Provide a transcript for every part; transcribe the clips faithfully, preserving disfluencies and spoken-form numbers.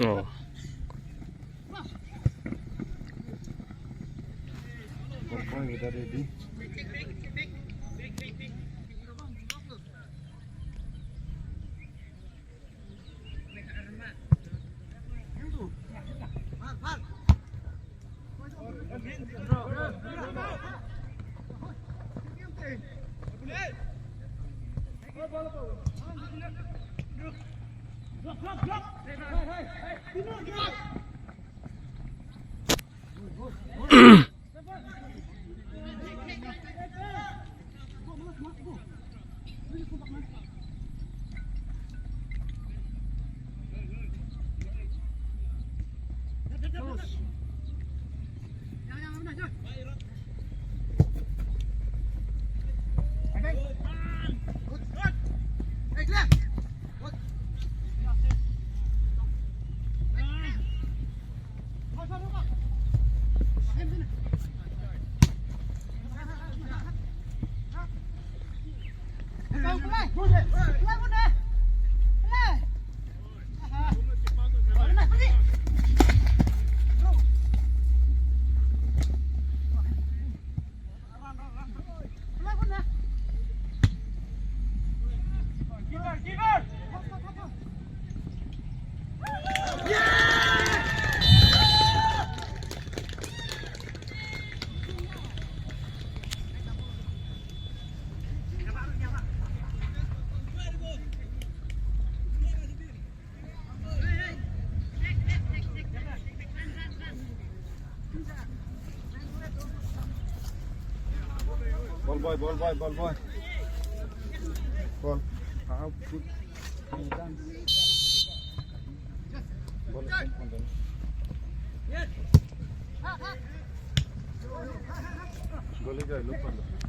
Oh. Ball boy, ball boy, ball boy. Ball. Ah, good. Ball. Goli jai, look for the.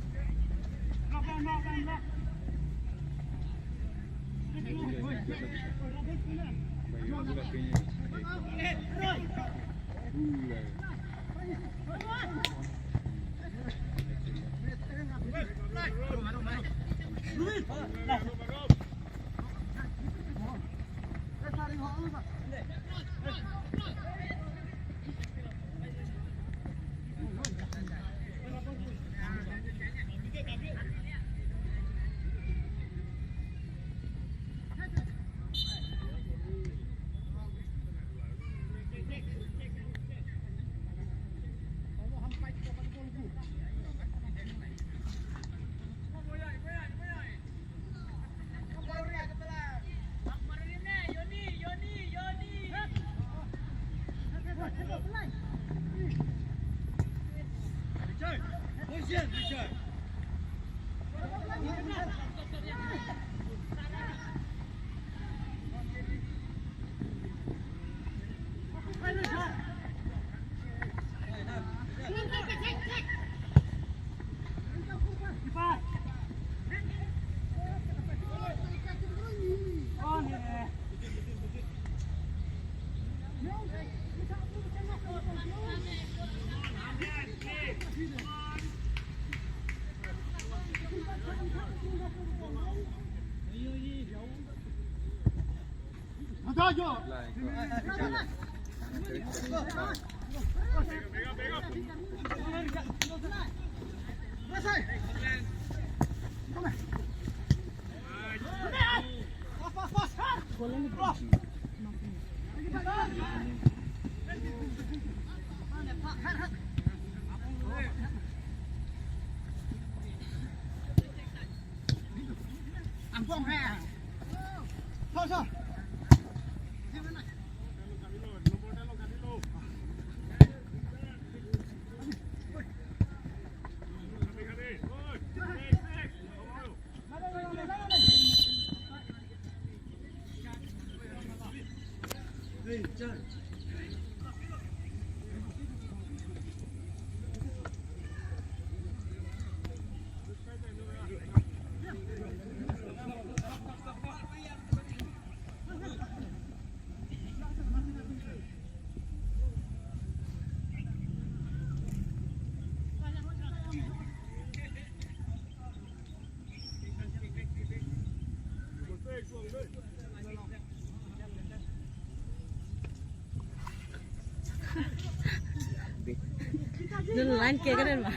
Dun line ke keren ma.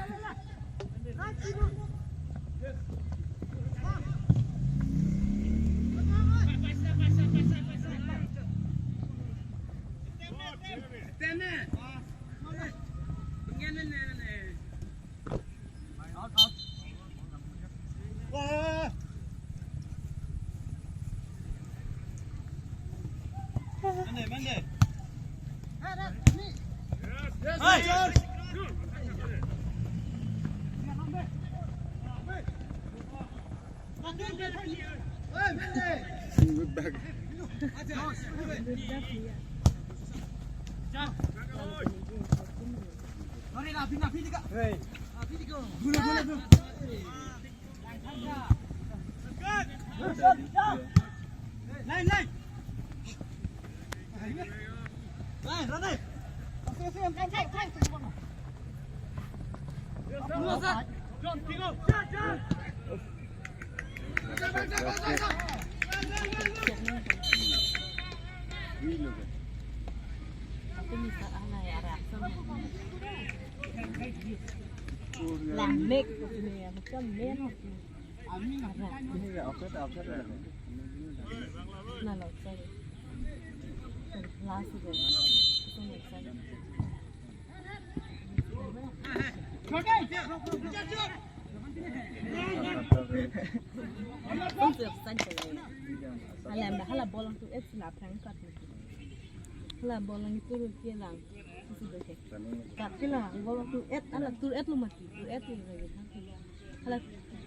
Good back. Line, line. Line, run it. Lang mek ko sini ya, macam men. Ini ya, offside, offside ya. Nah, lo, sorry. Last itu. Sorry, sorry. Hala, hala bolang tu et sila phrang kat. Hala bolang itu rugi lang. Kat ke lang, bolang tu et, hala tur et lo mati, tur et lo lagi. Hala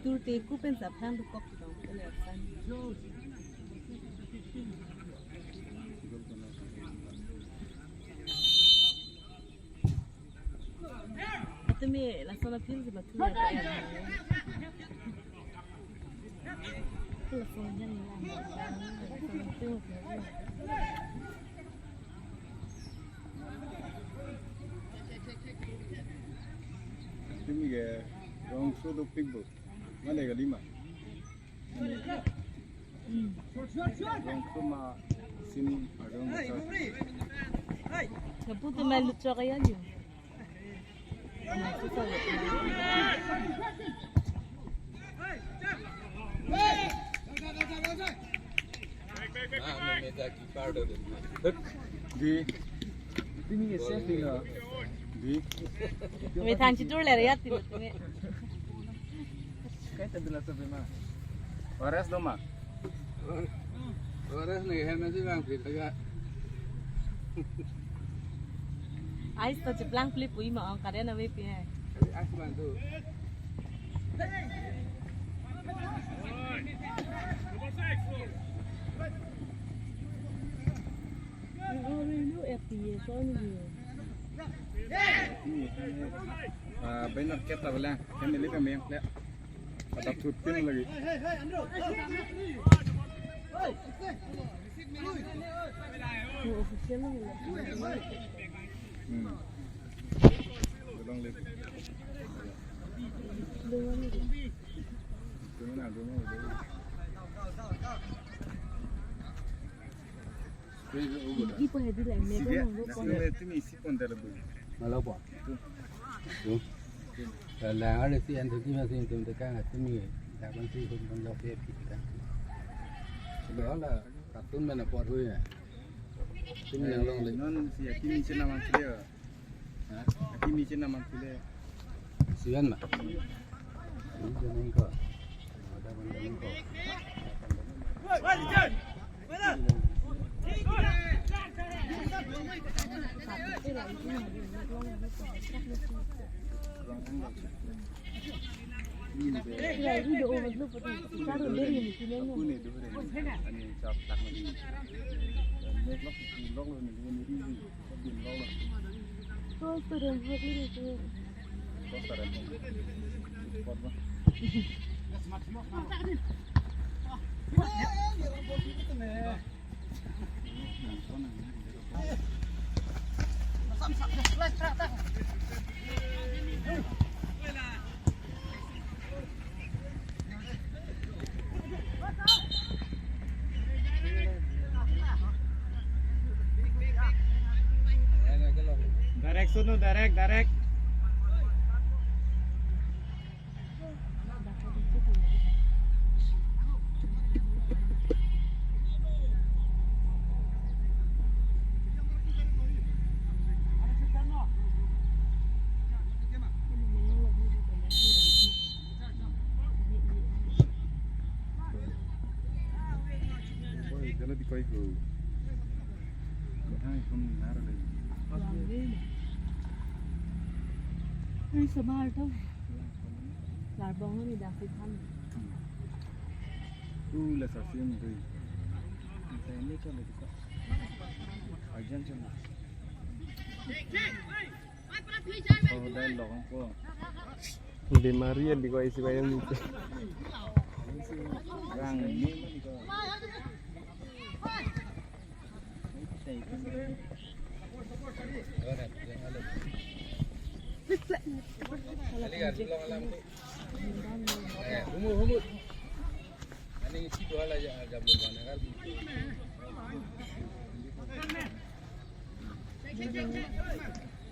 tur te ku pen sa phrang tu kok tu dong. Hala san. Tumi lason aphi si batu ya. Lason yan ya. Tumi ke rong so dopik bo. Mane kali ma. Rong so ma sim arong sa. Kapu tu main lucu kaya ni. Di. Tumi ke safe lo. Di. Methang chitur le ya ti tumi. Kaita dula sobe ma. Oras do ma. Oras ne hem si bang pit aga. Ais to chiplang pli pui ma ong karen ave pi hai. Ais bang tu. Oh, really? F P S on you. Ah, banner kita bela, kami lihat kami yang lihat. Ada tutin lagi. Oh, official lagi. Hmm. Belum lihat. Belum lagi. Belum ada, belum ada. Ipo hedi lai me ko nang lo pon. Tumi isi pon dala bu. Malo po. Tu. Tu. Dala ada si antu si masih antu tekan tumi. Dapat si pun pun lo pe pi tekan. Lo la katun mana por hui ya. Tumi nang long le. Non si ya tumi cina mang kile. Ha? Tumi cina mang kile. Sian ma. Ini jangan ko. Ada pun jangan ko. Direct, Sonu, direct, direct. Ai, sabar to. Larbong ni dak si than. Uh, la sa sim dui. Ante ni ko le ko. Ajan chama. Oh, dai lo ko. Bimari ya di ko isi bayam ni. Rang ni ko.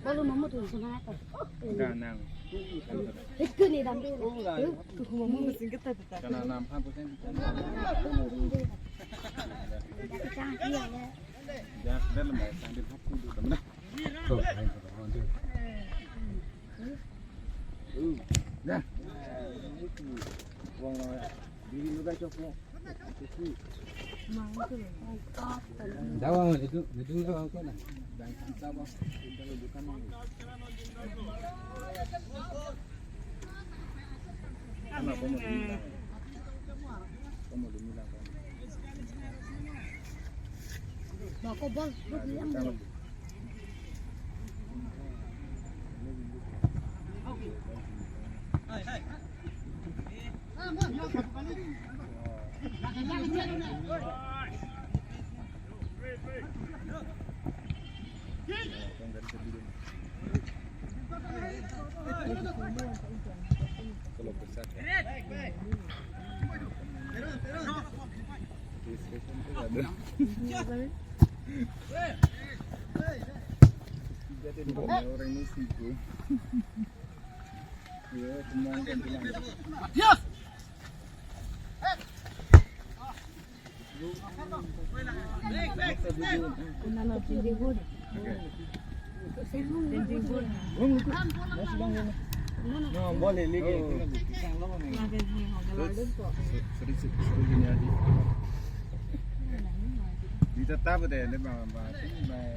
Bolu mamu tu sana ka. Ganang. Itu ni dam tu. Tu mamu singkat tadi. Kana nam phan persen. Cang iya ya. Dak, dak lembai sang di hok kudu temen. Tuh, ayo, tuh, ayo, tuh. Uh, dah. Uang lo ya. Diri lu dah cokok. Dawa itu, itu dawa ko na. Dan kita, Bang, kita lo bukan. Ano, como de mila. Como de mila. Mako bang, Orang ini sih, bro. Ya, teman kan bilang. No, boleh lagi. Sorry, sorry, sorry, gini aja. Di tetap deh, ini bang, bang, bang.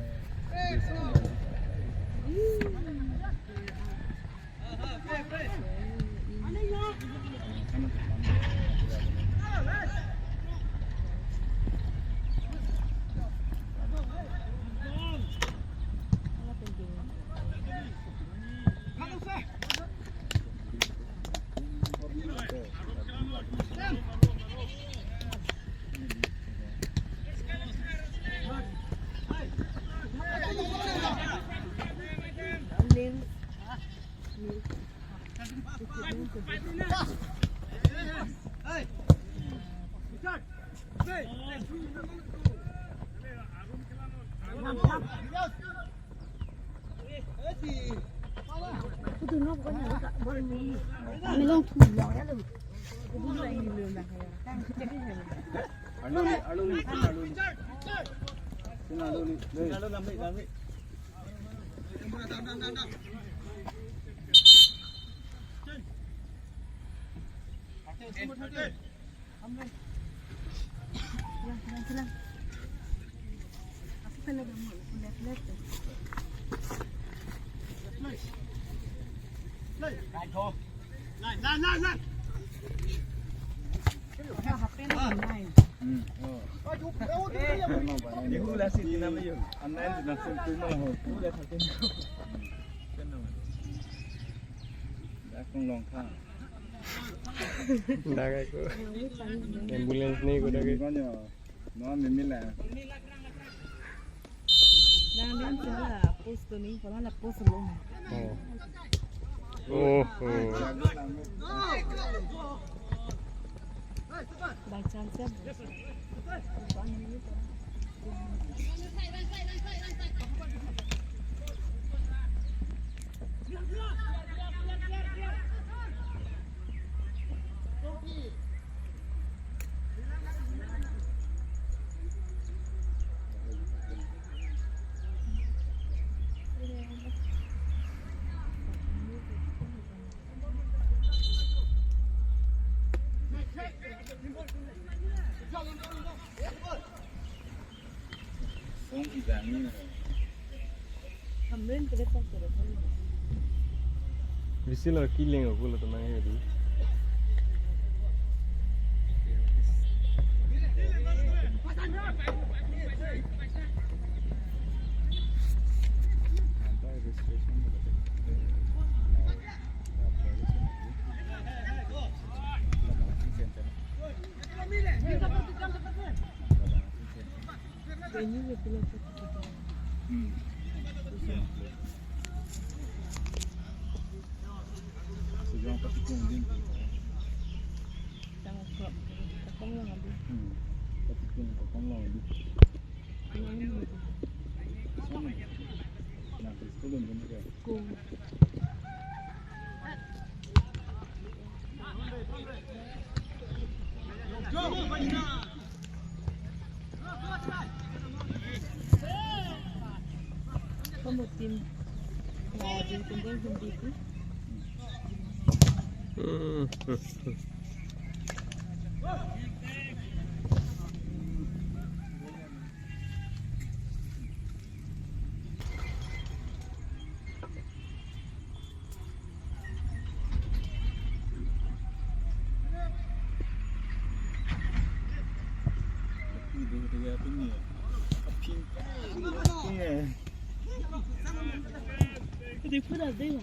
Aluli, aluli, aluli. Sina aluli. Dak ako. Ambulance ni ko dak ke. Nang din sila post kuning, kola la post long. Oh. Oh, oh. By chance ya. Visi lo kiling aku lo tenang ya di. Kamu tim mau di tunggal hindi ku. They put up there.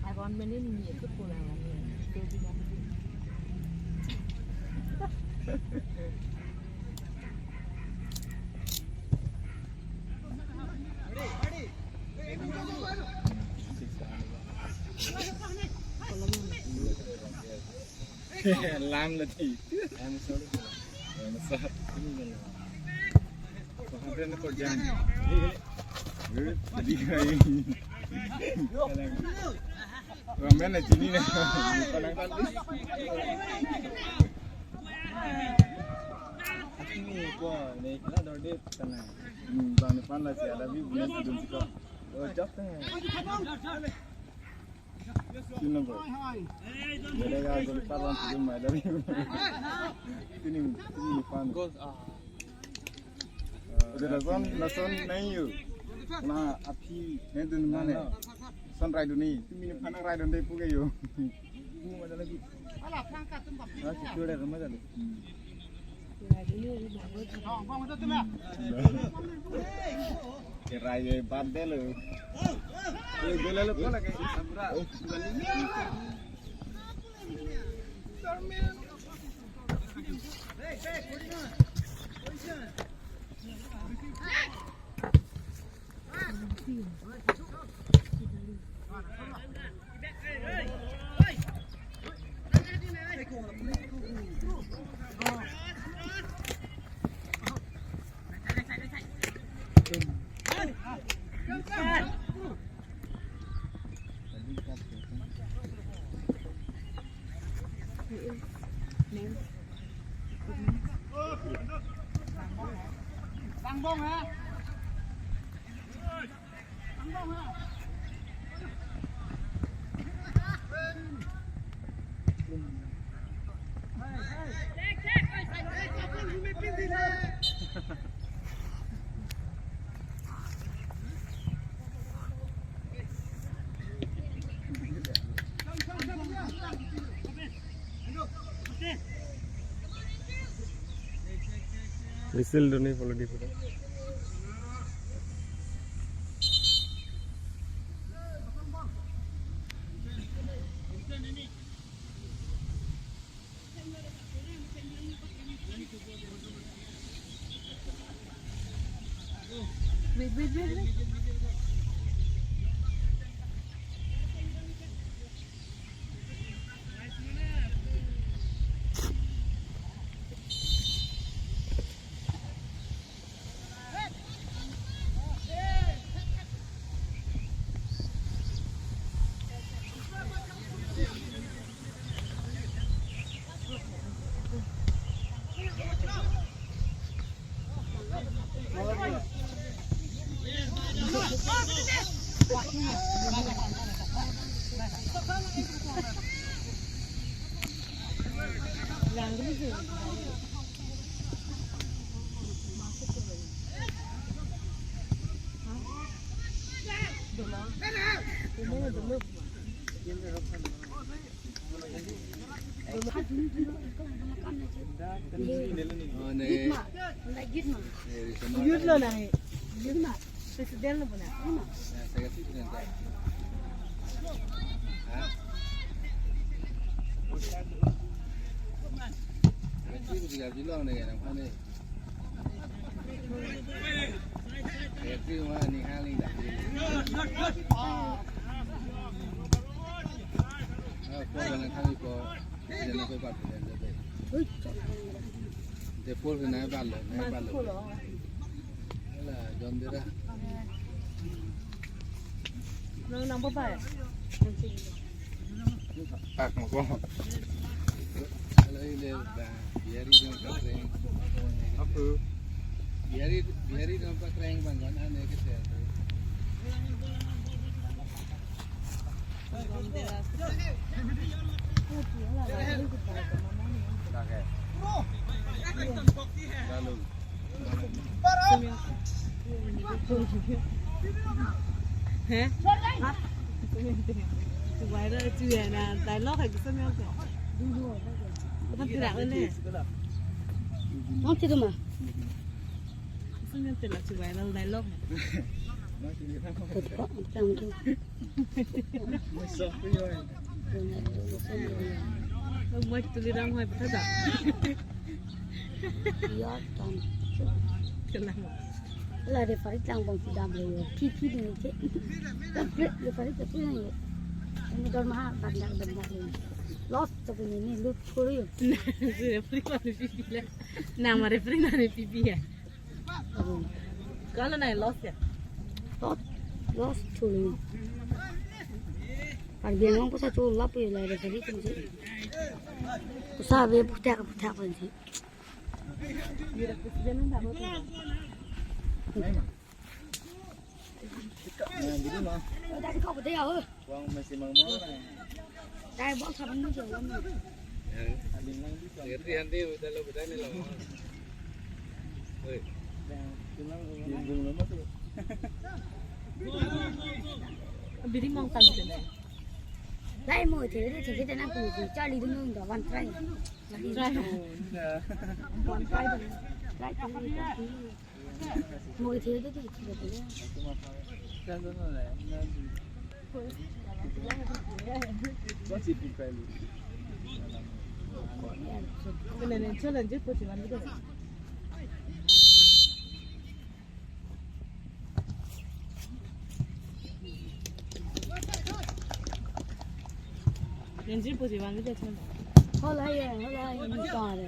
Aron menen ni itu pulang lagi. Itu di mana? Lam lagi. Lam sa. Lam sa. Pahabren ko jam. Eh, eh. Eh, tadi kayak. Ramen na chini na. Palang palang. Ini ko, ini kena dor de tanah. Hmm, bang depan lah si ada view punya sidung siko. Oh, jap teh. Sino ko. Beda ka gol parwan sidung mai dari. Sini, sini depan. Gol, ah. Udah lason, lason nai yo. Na aphi nai dun mane. Son rai dun ni. Tumi ni phanang rai dun dei pu ke yo. Bu ma lagi. Ah, si tu ada rumah tadi. Ke rai ye bad de lo. Ye gula lo ko lagi. Ambra. Whistle done poladi pura. Wait, wait, wait, wait. Youth lo na he. Youth ma. President lo puna. Ui, cok. Depol ke nai balo, nai balo. Ala, John Deere. Nang, nang bapak ya? Pak mo ko. Ala, ile ba, biari dong pakreng. Apa? Biari, biari dong pakreng bang kon ane ke. He? Viral tu ya na dialogue hai kisam ya. Apa tidak ini? Mau tidak mah? Kisam ya tidak viral dialogue. Tangki. Mo Tuliram hoi bethada. Ya, tan. Kelang. La referee lang bang tidak boleh. P P ding ke. Tapi referee tapi nang. Ini dorma banyak banyak ini. Loss tapi ini lut kuri. Referee kok P P lah. Nama referee nani P P ya. Kalau nai loss ya? Loss, loss chuli. Karbi Anglong pusa chulap ya la referee tum si. Pusa ave puthak puthak pen si. Tadi kau betul ya, eh. Wang masih mau mau. Dai bol sabun ni jalan. Ngerti nanti udah lo, udah ni lo. Oi. Biri mong tan tu. Dai mo the the the na ku ku charli dun dun da one try. Try. One try. Try. Mo ke the the the the. Kene ne challenge po chivan video. Nenji po chivan video challenge. Hola ye, hola ye, ni kare.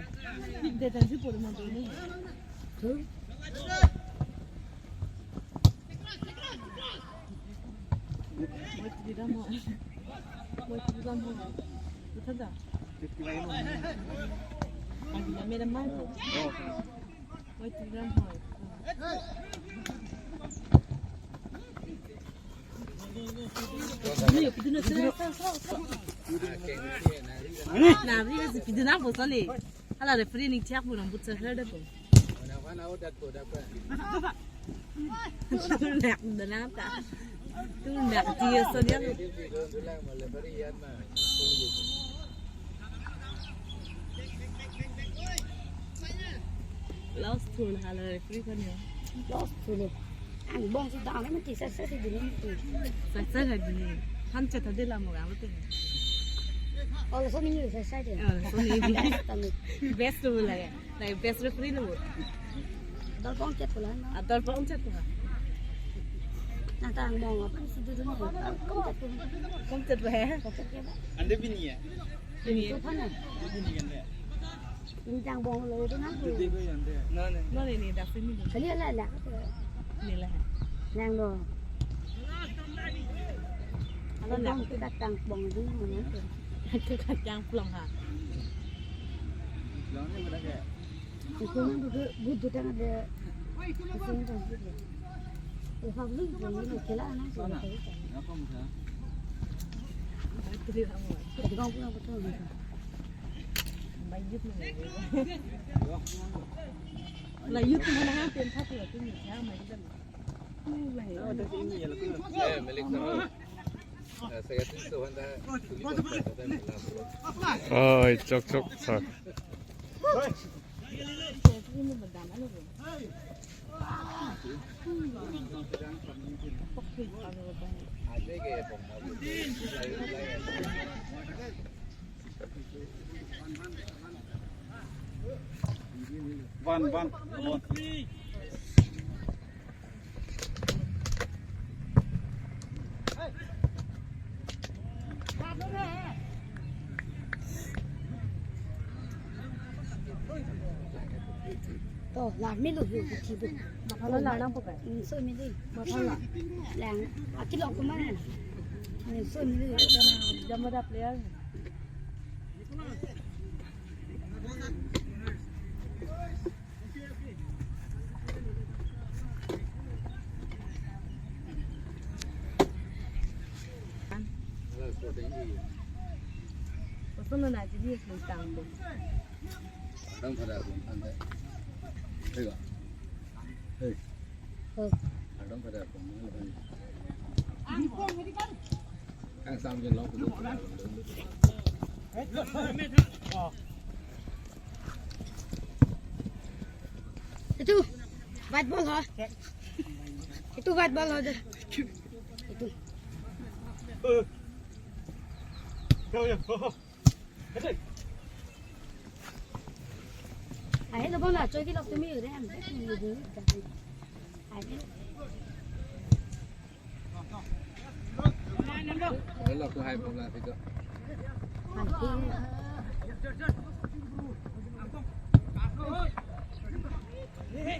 Tik de tenji po mo to ni. Wait, di dam ho. Wait, di dam ho. Ito da. Ang ginamit naman ko. Wait, di dam ho. Nari kasi piduna po sali. Hala referee ni chak mo nang butsa herde po. Nak dana ta. Tu nak dia so dia. Last two hala referee kan ya. Last two lo. Angbong si dam mati, sa sa si dini mati. Sa sa ha dini. Ham chat hade la mo ga mati. Oh, so ni sa sa de. Oh, so ni. Best lo la ya. Nai best referee lo. Adolpong chat pula na. Adolpong chat pula. Nang ta angbong apa si dini. Kom chat pula. Kom chat pula. Ande bini ya. Bini. Ko phana. Bini kan de. Ini angbong lo itu nang. Bini ko yang de. Na na. Na ni ni dak sini. Kali ala ala. Ni la. Nang lo. Ala angbong kita angbong itu mana tu. Kita angbong ha. Angbong itu good, good ada. Asing kan gitu. Public itu kela na. Sana. Apa muka? Jadi kamu pulang betul gitu. Bayut mana? Lah, yut mana ha, pen satu lagi ni, ya, main kan. Oh, ada sini ya, lagu. Eh, milik sama. Nah, saya tuh tuh, anda. Oi, chok chok sa. Van, van, van. To, lang melo hu, hu, hu. Matha la lang nang pokai. Hmm, so melo. Matha la. Lang, akilong ko mana? Hmm, so melo. Jam ada player. Koson lo na chini es lo tang bo. Adam pada pun anda. Hei, hei. Adam pada pun. Ang sam jin long. Itu, bat bol ha. Itu bat bol ha. Itu. Ahe lo bang na choi ki lok tumi ure ham. Ahe. Ahe lo ko hai pula siko. Ahe.